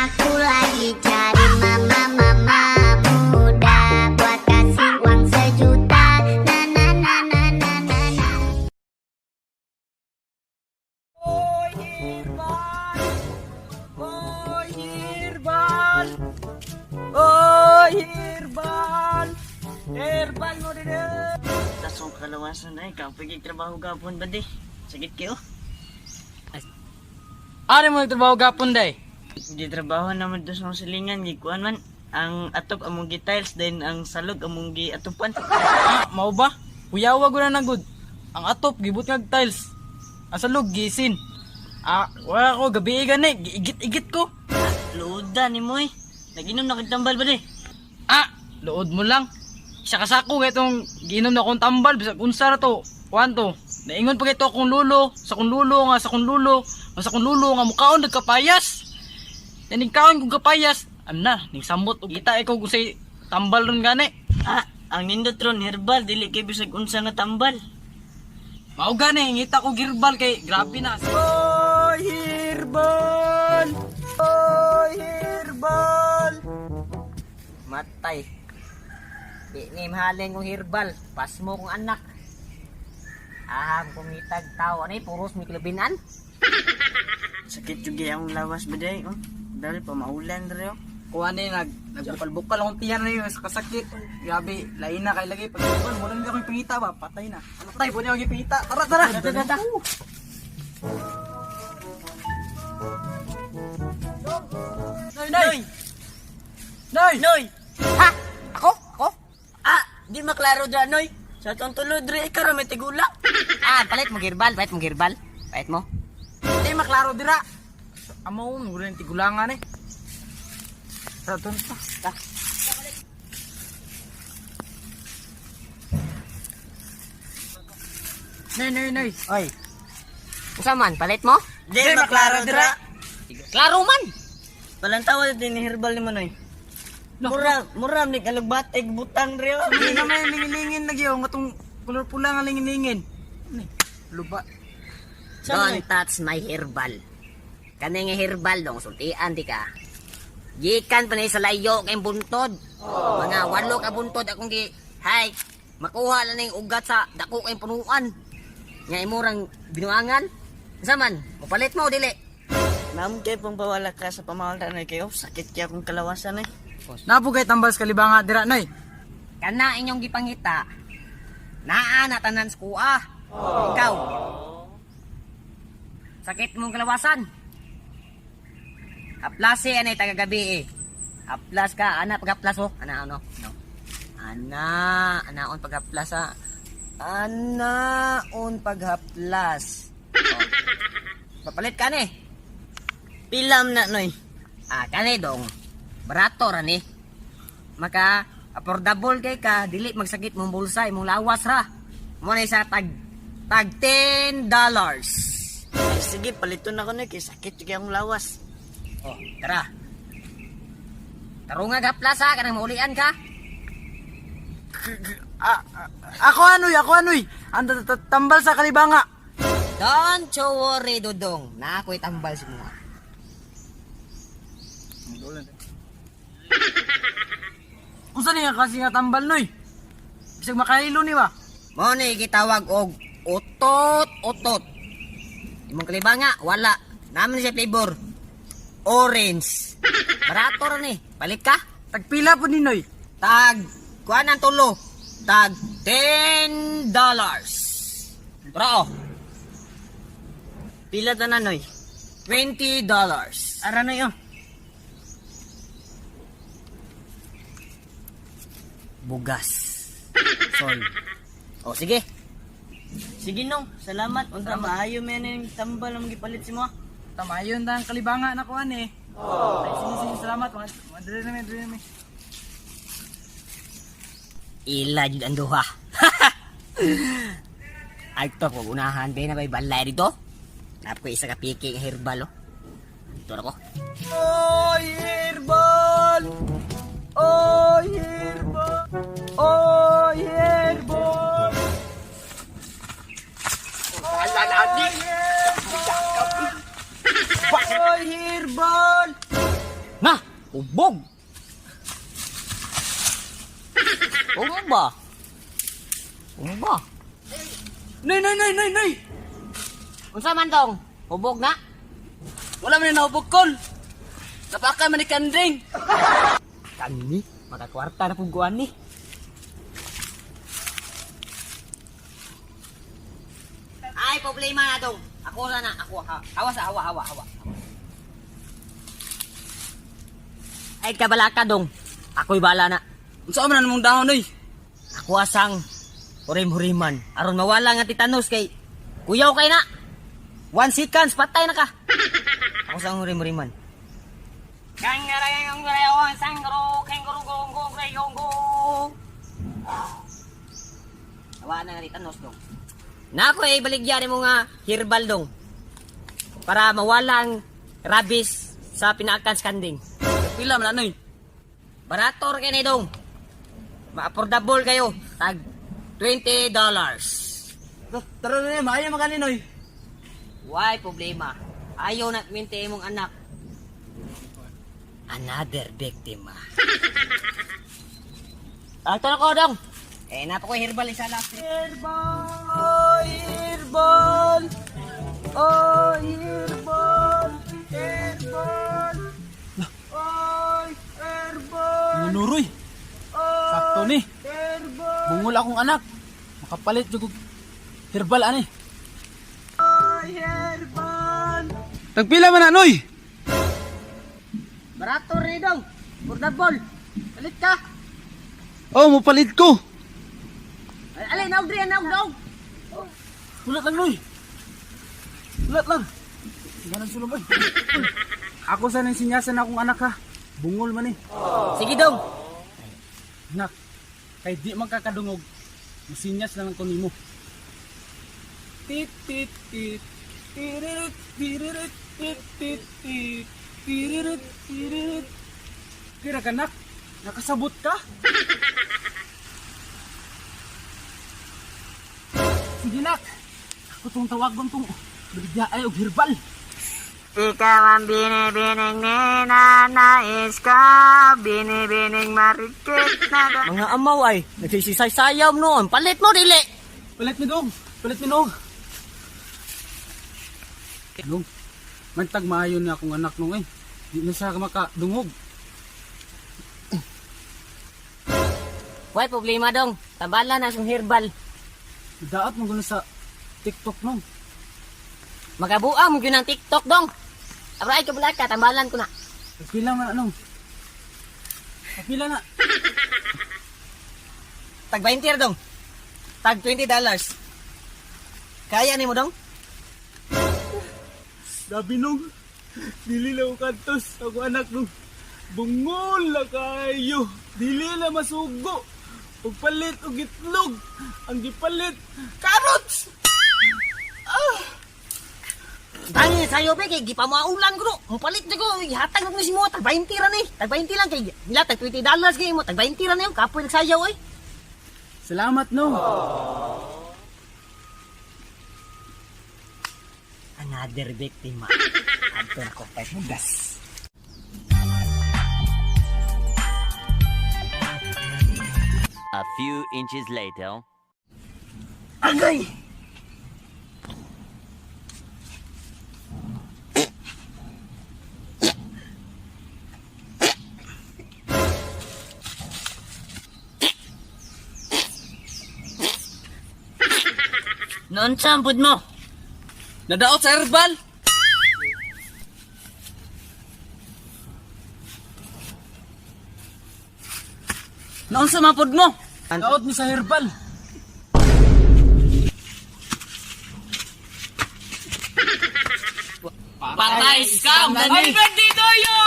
Aku lagi cari mama-mama muda buat kasih uang 1 juta. Na na na na na na na. Oy, herbal! Oy, herbal! Oy, herbal! Herbal mo din eh! Tasong kalawasan ay, kapag trabaho gapon ba di? Sakit kayo? Ari mo nagtrabaho gapon day. Di trabaho naman doon sa silingan, gikuan man. Ang atop among gi tiles, then ang salog among gi atupan. Ah, mao ba? Kuyawa ko na nagud. Ang atop gibot ngag tiles. Ang salog gisin. Ah, wala ko gabi gani, giigit-igit ko. Luoda ni mo eh. Naginom na kag tambal ba di? Ah, luod mo lang. Isa ka sako kay itong giinom na akong tambal bisag unsa ra to. Kuan to. Naingon pa kay to akong lulo, sa akong lulo nga sa akong lulo, nga sa akong lulo nga mukaon nagkapayas. Naning kaon kong kapayas. Ana, ning samot og kita ikaw kung say tambal ron gani. Ah, ang nindot ron herbal, dili kay bisag unsa nga tambal. Mao gani ngita ko girbal kay grabe na. Oy, herbal! Oy, herbal! Matay. Di ni mahalin kong herbal. Pasmo kong anak. Aham kong itag tao. Ano puros may kilubinan? Sakit yung ang lawas ba di? Oh, dahil pa maulan rin oh. Kuha ni nag nagbukal-bukal akong tiyan na yun sa kasakit. Grabe, lain na kay lagi pag bukal mo lang akong pangita ba, patay na. Patay po niya akong pangita. Tara, tara. Tara, tara. Noy, noy. Noy. Noy! Ha? Ako? Ako? Ah, di maklaro dra noy. Sa atong tulod dre ikaw ra may tigula. Ah, palit mo herbal. Palit mo herbal. Palit mo. Di maklaro dira. Amo mo rin tigulangan eh. Sa ton pa. Noy, noy, noy. Oy. Usa man, palit mo? Di maklaro dra. Klaro man! Palantawa din ni herbal ni mo noy. Mura, mura ni alugbateg butang rin oh. Hindi na may lingin-lingin na gyud ngatong kolor pula nga lingin-lingin. Ano eh, Luba. Don't touch my herbal. Kani nga herbal dong, sultian di ka. Gikan pa ni sa layo kay buntod. Mga 8 ka buntod akong gi hay makuha lang ning ugat sa dako kay punuan. Nga imurang binuangan. Unsa man, mopalit mo o dili? Ma'am, kay pang bawala ka sa pamawala na kayo. Sakit kaya akong kalawasan eh. Napo kay tambal sa kalibanga dira nay. Kana inyong gipangita. Naa na tanan sa kuha. Ikaw. Sakit mong kalawasan. Haplase anay tagagabi eh. Haplas ka, ana paghaplas oh. Ana ano? No. Ana, anaon paghaplas ah. Anaon paghaplas. Oh. Papalit ka ni. Pilam na noy. Ah, kani dong. Barato ra ni. Maka affordable kay ka, dili magsakit mong bulsa, imong lawas ra. Mo na isa tag tag $10. Ay, sige, paliton ako noy kay sakit kaya akong lawas. Oh, tara. Tarunga ka plaza kanang maulian ka. Ah, ah, ako anoy, ako anoy. Ang tambal sa kalibanga. Don't you worry, Dudong. Na ako'y tambal sa mga. Unsa ni nga kasi nga tambal noy? Bisag makahilo ni ba? Mo ni gitawag og utot utot. Imong kalibanga wala. Naman siya flavor. Orange. Barato ra ni. Palit ka. Tagpila po ni noy. Tag kuan ang tulo. Tag $10. Tara oh. Pila tanan noy. $20. Ara noy oh. Bugas. Sol. Oh sige. Sige nong, salamat. Unta maayo man yung tambal ang gipalit si mo. Tamayon ta ang kalibanga na kuan eh. Ay, sige, sige, salamat. Mga, mga dali na mi, dali na mi. Ila jud ang duha. Ay to ko unahan be na may balay dito. Nap ko isa ka piki nga herbal oh. Ito na ko. Oy, herbal! Oy, herbal! Oy, herbal! Oy, herbal! Hubog. Hubog ba? Hubog ba? Nay, nay, nay, nay, nay! Unsa man dong? Hubog na? Wala man nahubog kol. Napaka man ni kanding. Kani, makakwarta na pong guan ni. Ay, problema na dong. Ako na na, ako ha. Hawa sa hawa, hawa, hawa. Ay, kabalaka dong. Ako'y bala na. Unsa man na mong dahon oy? Ako asang hurim-huriman. Aron mawala nga titanos kay kuyaw kay na. 1 seconds, patay na ka. Ako sang hurim-huriman. Awa na nga titanos dong. Na ako ay baligyan mo nga herbal dong. Para mawala ang rabies sa pinaakan sa kanding. Pila man anoy? Barator kay ni dong. Ma-affordable kayo. Tag $20. Tara na, maayo man kanin oy. Why problema? Ayaw na minti imong anak. Another victim. Ato na ko dong. Eh, napa ko herbal isa lang. Herbal, herbal. Oh, herbal, herbal. Oy, herbal. Nunuroy. Sakto ni. Herbal. Bungol akong anak. Makapalit jud og herbal ani. Oy, herbal. Tagpila man anoy? Barato rin dong. Affordable. Palit ka. Oh, mopalit ko. Alay, naog diri, naog, naog. Wala lang noy. Wala lang. Ganang sulong oy. Ako sa nang sinyasan akong anak ha. Bungol man eh. Sige dong. Anak, kay di man kakadungog. Musinyas lang ko nimo. Tit tit tit. Tiririt tiririt tit tit tit. Tiririt tiririt. Kira ka nak, nakasabot ka? Sige nak, ako tong tawagon tong baligya ay og herbal. Ikaw ang binibining ninanais ka, binibining marikit na. Mga amaw ay, nagsisisay-sayaw noon. Palit mo, dili. Palit mi dong, palit mi dong. Dong, mantag maayo na akong anak nung eh. Di na siya makadungog. Why problema dong? Tambala na siyang herbal. Daat mo gulo sa TikTok nung. Magabuang mo yun ang TikTok dong. Abra ay kabulaka, tambalan ko na. Pila man anong? Pila na. Tag 20 ra dong. Tag $20. Kaya ni mo dong? Sabi nung, dili lang ko kantos ako anak nung. Bungol na kayo. Dili na masugo. Ug palit og itlog. Ang gipalit, carrots! Tangi sayo be kay gipamaulan ko. Mupalit na ko, ihatag na ko ni mo tag 20 ra ni. Tag 20 lang kay nila tag $20 kay mo tag 20 ra ni kapoy nagsayaw oy. Salamat no. Another victim. Adto na ko pa bugas. A few inches later. Agay! Noon sa mo? Nadaot sa herbal. Naunsa man pud mo? Daot mi sa herbal. Patay scam. Happy birthday to you!